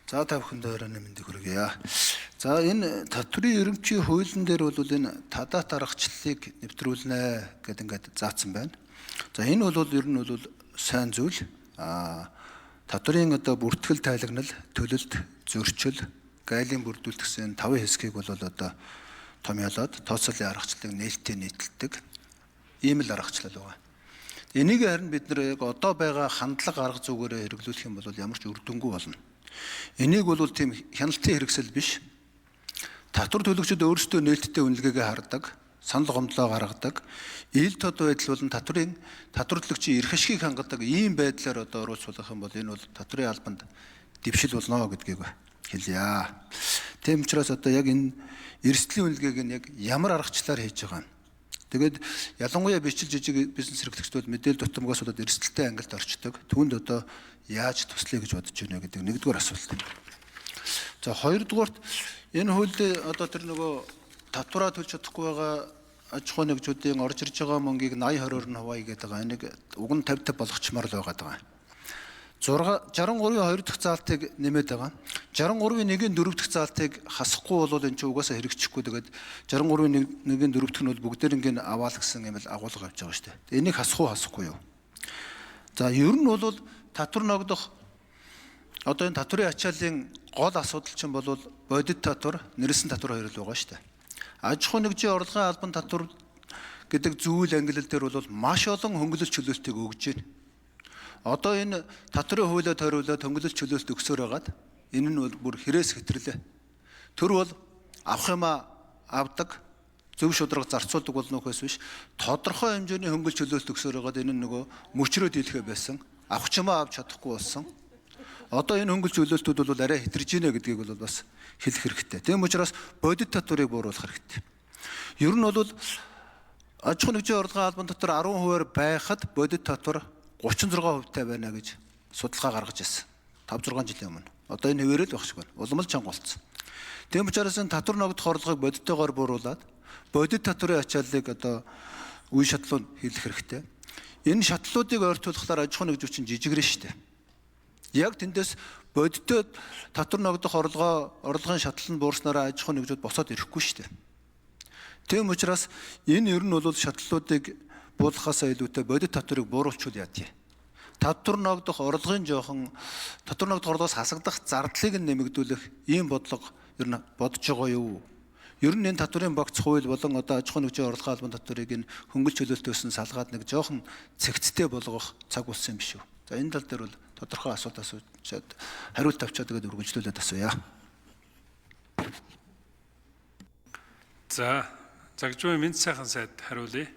За, та бүхэнд оройн мэндийг хүргье. За, энэ татврын ерөнхий хуулийн дээр бол энэ тадаат аргачлалыг нэвтрүүлнэ гэдэг ингээд заасан байна. За, энэ бол ер нь бол сайн зүйл. Татврын одоо бүртгэл тайлагнал, төлөлт, зөрчил, гайлын бүрдүүлэлт гэсэн таван хэсгийг бол одоо томьёолоод тооцоолын аргачлалыг нээлттэй нийтэлдэг ийм л аргачлал байгаа. Энийг харин бид нар яг одоо байгаа хандлага арга зүгээрээ хэрэглүүлэх юм бол ямар ч үр дүнгүй болно. Энийг бол тийм хяналтын хэрэгсэл биш. Татвар төлөгчид өөрсдөө нээлттэй үнэлгээгээ хардаг, санал гомдлоо гаргадаг, ил тод байдал болон татврын татвар төлөгчийн эрх ашигыг хангадаг ийм байдлаар одоо оруулах юм бол энэ бол татврын албанд дэвшил болно гэдгийг хэлье. Тийм учраас одоо яг энэ эрсдлийн үнэлгээг нь яг ямар аргачлалаар хийж байгаа юм. Тэгээд ялангуяа бичил жижиг бизнес эрхлэгчид бол мэдээлэл дутамгаас болоод эрсдэлтэй ангилд орчдөг. Түүнд одоо яаж туслая гэж бодож байна гэдэг нэгдүгээр асуулт. За, хоёрдугаарт энэ хуульд одоо тэр нөгөө татвараа төлж чадахгүй байгаа аж ахуй нэгжүүдийн орж ирж байгаа мөнгийг 80 20-оор нь хуваая гэдэг байгаа. Энийг уг нь 50 50 болгочмоор л байгаа даа. 6 63-ийн 2 дахь заалтыг нэмээд байгаа. 63-ийн 1-ийн 4 дахь заалтыг хасахгүй бол энэ чинь угаасаа хэрэгжихгүй. Тэгээд 63-ийн 1-ийн 4 дахь нь бол бүгдээрингийн аваал гэсэн юм л агуулга авч байгаа шүү дээ. Энийг хасах уу, хасахгүй юу? За, ер нь бол татвар ногдох одоо энэ татврын ачааллын гол асуудал чинь бол бодит татвар, нэрсэн татвар хоёр л байгаа шүү дээ. Аж ахуй нэгжийн орлогын албан татвар гэдэг зүйл ангилал дээр бол маш олон хөнгөлөлт чөлөөлтийг өгж байна. Одоо энэ татврын хуулиа тойруулаад хөнгөлөлт чөлөөлт өгсөөр байгаад энэ нь бол бүр хэрээс хэтэрлээ. Төр бол авах юмаа авдаг, зөв шударга зарцуулдаг болно гэхээс биш, тодорхой хэмжээний хөнгөлөлт чөлөөлт өгсөөр байгаад энэ нь нөгөө мөчрөөд дийлхэ байсан. Авах юмаа авч чадахгүй болсон. Одоо энэ хөнгөлөлт чөлөөлтүүд бол арай хэтэрж гинэ гэдгийг бол бас хэлэх хэрэгтэй. Тийм учраас бодит татварыг бууруулах хэрэгтэй. Ер нь бол аж ахуйн нэгжийн орлогын албан дотор 10%-аар байхад бодит татвар 36% таа байна гэж судалгаа гаргаж ирсэн. 5 6 жилийн өмнө. Одоо энэ хэвээрэл байх шиг байна. Улам л чанга болцсон. Тийм учраас энэ татвар ногдох орлогыг бодиттойгоор бууруулад бодит татврын ачааллыг одоо үе шатлуу хийх хэрэгтэй. Энэ шатлалуудыг ойртуулахлаар аж ахуйн нэгжүүд чинь жижигрэн шүү дээ. Яг тэндээс бодиттой татвар ногдох орлогоо орлогын шатлал нь буурснараа аж ахуйн нэгжүүд босоод ирэхгүй шүү дээ. Тийм учраас энэ ер нь бол шатлалуудыг буулгахаасаа илүүтэй бодит татварыг бууруулчвал яадъя. Татвар ногдох орлогын жоохон татвар ногдох орлогоос хасагдах зардлыг нь нэмэгдүүлэх ийм бодлого ер нь бодож байгаа юу? Ер нь энэ татврын багц хууль болон одоо аж ахуйн нэгжийн орлогын албан татварыг энэ хөнгөлж чөлөөлтөөс нь салгаад нэг жоохон цэгцтэй болгох цаг болсон юм биш үү? За, энэ тал дээр бол тодорхой асуулт асуучаад хариулт авчаад тэгээд үргэлжлүүлээд асууя. За, Загжууны мэнд сайхан сайд хариулъя.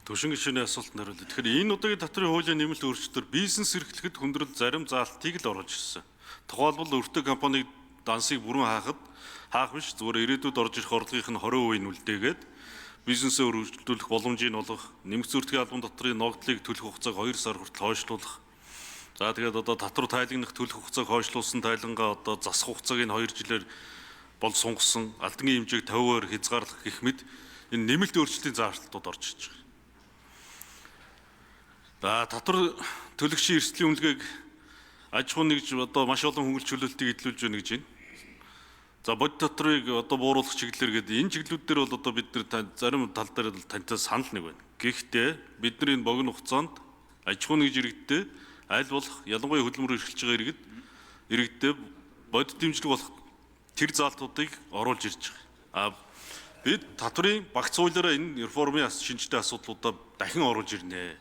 Төвшин гишүүний асуултанд хариулъя. Тэгэхээр энэ удаагийн татврын хуулийн нэмэлт өөрчлөлтөөр бизнес эрхлэхэд хүндрэл зарим заалтыг л оруулж ирсэн. Тухайлбал өртөө компаниг дансыг бүрэн хаахад хаах биш, зүгээр ирээдүйд орж ирэх орлогын нь 20% нь үлдээгээд бизнесээ өргөжлүүлэх боломжийг олгох, нэмэгдсэн өртгийн албан дотрын ногдлыг төлөх хугацааг 2 сар хүртэл хойшлуулах. За, тэгээд одоо татвар тайлгнах төлөх хугацааг хойшлуулсан тайлангаа одоо засах хугацааг нь 2 жилээр бол сунгасан, алдангийн хэмжээг 50%-аар хязгаарлах гэх мэт энэ нэмэлт өөрчлөлтийн заалтууд орж ирж байгаа. За, татвар төлөгчийн эрсдлийн үнэлгээг аж ахуйн нэгж одоо маш олон хөнгөлөлт чөлөөлтийг эдлүүлж байна гэж байна. За, бодит татврыг одоо бууруулах чиглэлээр гэдэг энэ чиглэлүүд дээр бол одоо бид нар зарим тал дээр бол тантай санал нэг байна. Гэхдээ бид нар энэ богино хугацаанд аж ахуйн нэгж иргэдтэй аль болох ялангуяа хөдөлмөр эрхэлж байгаа иргэдтэй бодит дэмжлэг болох тэр заалтуудыг оруулж ирж байгаа. А бид татврын багц хуулиараа энэ реформын шинжтэй асуудлуудаа дахин оруулж ирнэ.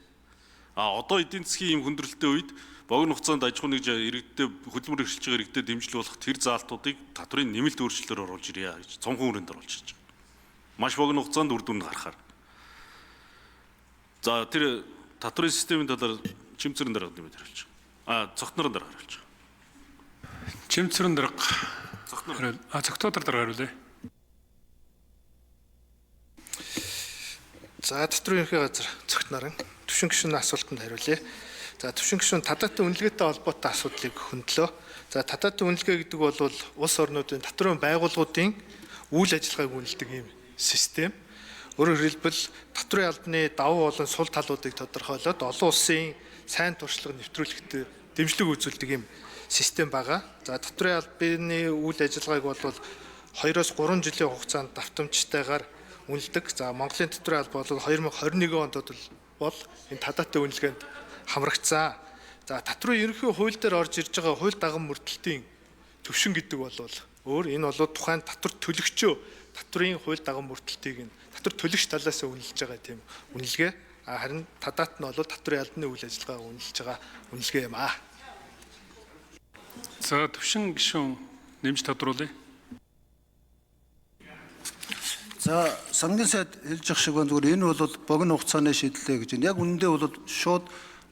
А одоо эдийн засгийн ийм хүндрэлтэй үед богино хугацаанд аж ахуйн нэгж иргэдтэй хөдөлмөр эрхэлж байгаа иргэдэд дэмжлэг болох тэр заалтуудыг татврын нэмэлт өөрчлөлтөөр оруулж ирье гэж цонхон хүрээнд оруулж ирж байгаа. Маш богино хугацаанд үр дүн гаргахаар. За, тэр татврын системийн талаар Чимцэрэн дарга нэмээд хариулж байгаа. А Цогтнорын дарга хариулж байгаа. Чимцэрэн дарга Цогтнор. А Цогтотор дарга хариулъя. За, татврын ерөнхий газар Цогт наран Төвшин гишүүний асуултанд хариулъя. За, Төвшин гишүүн тадаатын үнэлгээтэй холбоотой асуудлыг хөндлөө. За, тадаатын үнэлгээ гэдэг бол улс орнуудын татврын байгууллагуудын үйл ажиллагааг үнэлдэг ийм систем. Өөрөөр хэлбэл татврын албаны давуу болон сул талуудыг тодорхойлоод олон улсын сайн туршлага нэвтрүүлэхэд дэмжлэг үзүүлдэг ийм систем байгаа. За татврын албаны үйл ажиллагааг бол 2-3 жилийн хугацаанд давтамжтайгаар үнэлдэг. За Монголын татврын алба бол 2021 онд бол энэ тадаатын үнэлгээнд хамрагдсан. За татврын ерөнхий хууль дээр орж ирж байгаа хууль даган мөрдлөлтийн төвшин гэдэг бол өөр энэ бол тухайн татвар төлөгчөө татврын хууль даган мөрдлөлтийг нь татвар төлөгч талаас нь үнэлж байгаа тийм үнэлгээ. Харин тадаат нь бол татврын албаны үйл ажиллагааг үнэлж байгаа үнэлгээ юм аа. За төвшин гишүүн нэмж тодруулъя. За сангийн сайд хэлж явах шиг байна, зүгээр энэ бол богино хугацааны шийдлээ гэж байна. Яг үнэндээ бол шууд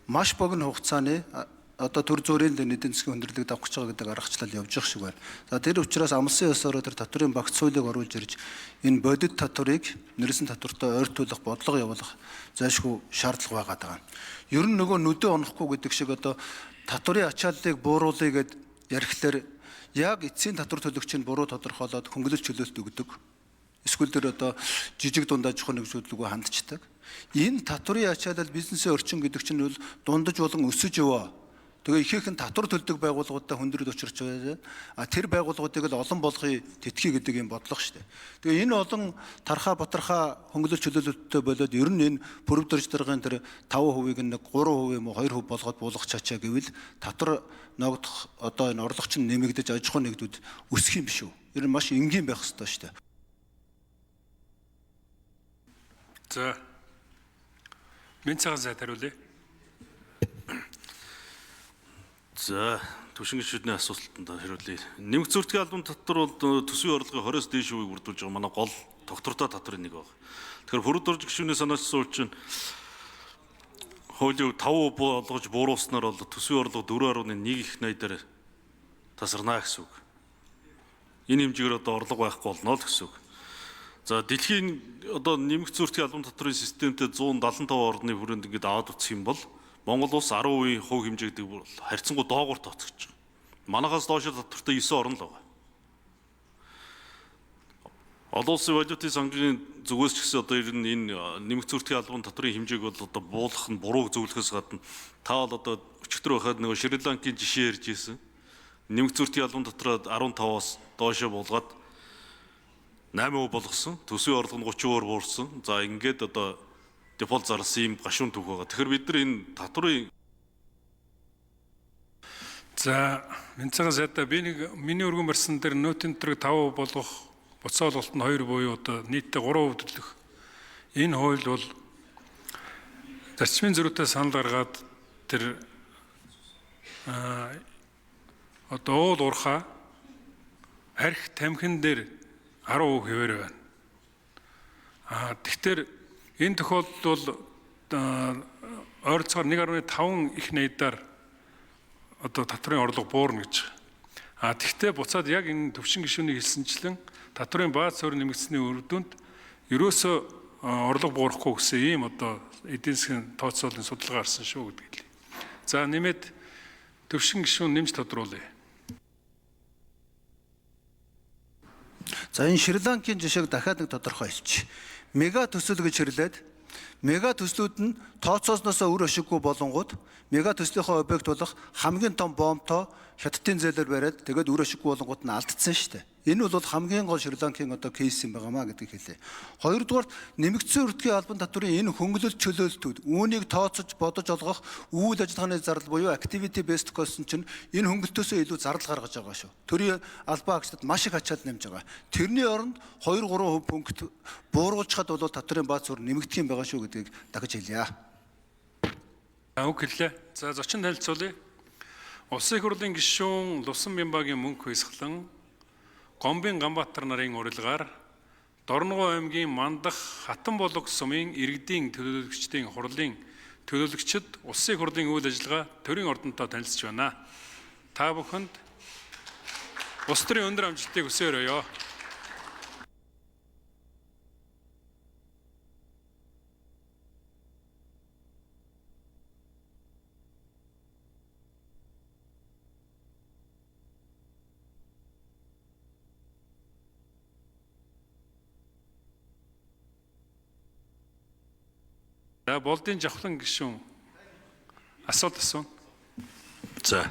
маш богино хугацааны одоо төр зүрийн эдийн засгийн хүндрэлийг давах гэж байгаа гэдэг аргачлал явж явах шиг байна. За тэр учраас амлсан ёсороо тэр татврын багц хуулийг оруулж ирж энэ бодит татврыг нэрсэн татвартай ойртуулах бодлого явуулах зайлшгүй шаардлага байгаа даа. Ер нь нөгөө нүдэ онохгүй гэдэг шиг одоо татврын ачааллыг бууруулъя гэд ярихлаар яг эцсийн татвар төлөгч нь буруу тодорхойлоод хөнгөлөлт чөлөөлт өгдөг. Эсвэл тэр одоо жижиг дунд аж ахуйн нэгжүүдлэгөө хандчихдаг. Энэ татврын ачаалал бизнесийн орчин гэдэг чинь бол дундаж болон өсөж яваа. Тэгээ ихээхэн татвар төлдөг байгууллагуудаа хүндрэл учирч байна. А тэр байгууллагуудыг л олон болгоё тэтгэе гэдэг юм бодлого шүү дээ. Тэгээ энэ олон тархаа батархаа хөнгөлөлт чөлөөлөлттэй болоод ер нь энэ пүрэв даргын тэр 5%-ийг нэг 3% юм уу 2% болгоод буулгах чачаа гэвэл татвар ногдох одоо энэ орлого чинь нэмэгдэж аж ахуйн нэгдүүд өсөх юм биш үү? Ер нь маш энгийн байх ёстой шүү дээ. За Мэн цагаан сайд хариулъя. За түвшин гишүүдний асуултанд хариулъя. Нэмэгдсэн үртгийн албан татвар бол төсвийн орлогын 20-оос дээш хувийг бүрдүүлж байгаа манай гол тогтвортой татврын нэг баг. Тэгэхээр пүрэв дорж гишүүний санаачсан үе чинь хуулийн 5% болгож бууруулснаар бол төсвийн орлого 4.1 их найдаар тасарна гэсэн үг. Энэ хэмжээгээр одоо орлого байхгүй болно л гэсэн үг. За дэлхийн одоо нэмэгдсэн үртгийн албан татврын системтэй 175 орны хүрээнд ингээд аваад үзэх юм бол Монгол улс 10% хувь хэмжээ гэдэг бол харьцангуй доогуур тооцогдож байгаа. Манайхаас доош татвартай 9 орн л байгаа. Олон улсын валютын сангийн зүгээс ч гэсэн одоо ер нь энэ нэмэгдсэн үртгийн албан татврын хэмжээг бол одоо буулгах нь бурууг зөвлөхөөс гадна та бол одоо өчигдөр байхад нөгөө Шри Ланкийн жишээ ярьж ирсэн. Нэмэгдсэн үртгийн албан татраа 15-аас доошоо буулгаад 8% болгосон. Төсвийн орлого нь 30%-аар буурсан. За ингээд одоо дефолт зарласан ийм гашуун түүх байгаа. Тэгэхээр бид нар энэ татврын За Мэнцэгийн сайдаа би нэг миний өргөн барьсан дээр нөөтийн төтрийг 5% болгох буцаа олголт нь 2 буюу одоо нийтдээ 3% төлөх. Энэ хууль бол зарчмын зөрүүтэй санал гаргаад тэр одоо уул уурхай арх тамхин дээр 10% хэвээр байна. Тэгэхээр энэ тохиолдолд бол ойролцоогоор 1.5 их найдаар одоо татврын орлого буурна гэж. Тэгвэл буцаад яг энэ төвшин гишүүний хэлсэнчлэн татврын бааз суурь нэмэгдсэний үр дүнд ерөөсөө орлого буурахгүй гэсэн ийм одоо эдийн засгийн тооцоолын судалгаа гарсан шүү гэдэг хэлье. За нэмээд төвшин гишүүн нэмж тодруулъя. За энэ Шри Ланкийн жишээг дахиад нэг тодорхой хэлчих. Мега төсөл гэж хэрлээд мега төслүүд нь тооцоосноосоо үр ашиггүй болонгууд мега төслийнхөө объект болох хамгийн том бомбтоо хятадын зээлээр бариад тэгээд үр ашиггүй болонгууд нь алдсан шүү дээ. Энэ бол хамгийн гол Шри Ланкийн одоо кейс юм байгаамаа гэдгийг хэлье. Хоёрдугаар нэмэгдсэн үрдгийн албан татврын энэ хөнгөлөлт чөлөөлтүүд үүнийг тооцож бодож олгох үйл ажиллагааны зардал буюу activity based cost чинь энэ хөнгөлтөөсөө илүү зардал гаргаж байгаа шүү. Төрийн албан агчдад маш их ачаал нэмж байгаа. Тэрний оронд 2-3% пункт бууруулчихад бол татврын бааз суурь нэмэгдэх юм байгаа шүү гэдгийг дахиж хэлье. Үг хэллээ. За зочин танилцуулъя. Улсын их хурлын гишүүн Лувсан Бямбагийн мөнх баясгалан Гомбын Ганбаатар нарын урилгаар Дорногов аймгийн Мандах Хатанболог сумын иргэдийн төлөөлөгчдийн хурлын төлөөлөгчид Улсын их хурлын үйл ажиллагаа төрийн ордонтой танилцж байна. Та бүхэнд улс төрийн өндөр амжилтыг хүсье өрөөе. За Болдын Жавхлан гишүүн асуулт асууна. За.